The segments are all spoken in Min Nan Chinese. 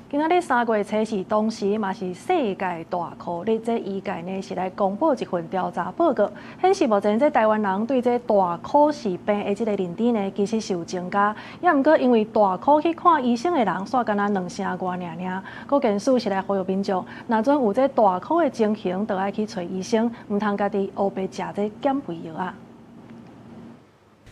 今仔日3月初四，同時嘛是世界大箍日。這醫界呢是來公布一份調查報告，顯示目前這臺灣人對這大箍氏病的這个認知呢，其實是有增加。也毋過因為大箍去看醫生的人，煞干焦兩成外爾爾。國健署是來呼籲民眾，若準有這大箍的情形，就愛去揣醫生，毋通家己烏白食這減肥藥仔。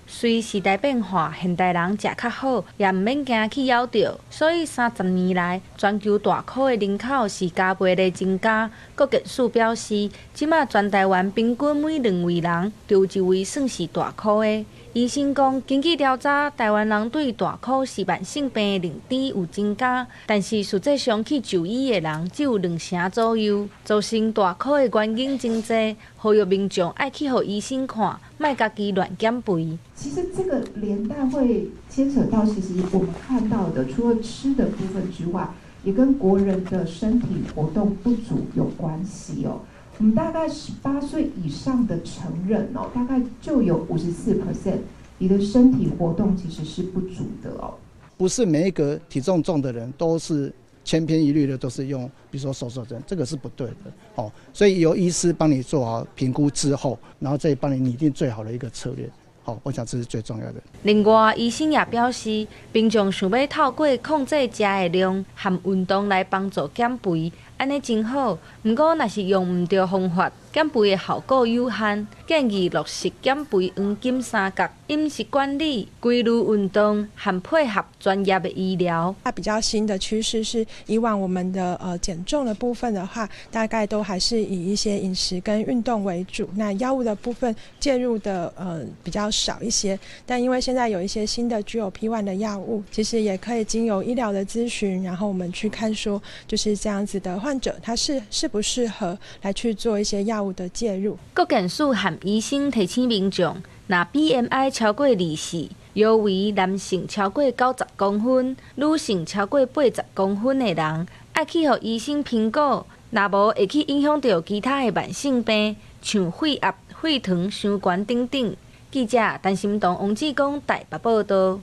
隨時代變化，現代人食較好，也毋免驚去枵著。所以30年來，全球大箍的人口是加倍咧增加。國健署表示，這馬全臺灣平均每兩位人就有一位算是大箍的。醫生講，根據調查，臺灣人對大箍氏慢性病的認知有增加，但是實際上去就醫的人只有兩成左右。造成大箍的原因真濟，呼籲民眾愛去予醫生看，莫家己亂減肥。其實這個連帶會牽扯到，其實我們看到的，除了吃的部分之外，也跟國人的身體活動不足有關係哦。我們大概18歲以上的成人哦，大概就有54%，你的身體活動其實是不足的哦。不是每一個體重重的人都是千篇一律的，都是用，比如說瘦瘦針，這個是不對的哦。所以由醫師幫你做好評估之後，然後再幫你擬定最好的一個策略。好，我想這是最重要的。另外，醫生也表示，民眾想欲透過控制食的量和運動來幫助減肥，按呢真好。毋過，若是用毋著方法，減肥的效果有限。建議落實減肥黃金三角：飲食管理、規律運動和配合專業的醫療。它比較新的趨勢是，以往我們的減重的部分的話，大概都還是以一些飲食跟運動為主，那藥物的部分介入的比較少一些。但因為現在有一些新的 GLP-1 的藥物，其實也可以經由醫療的諮詢，然後我們去看說，就是這樣子的患者，他是適不適合來去做一些藥物的介入。國健署和醫生提醒民眾，若 BMI 超過24，腰圍男性超過90公分，女性超過80公分的人，愛去予醫生評估，若無會去影響著其他的慢性病，像血壓、血糖傷懸等等。記者陳心彤、王志剛台北報導。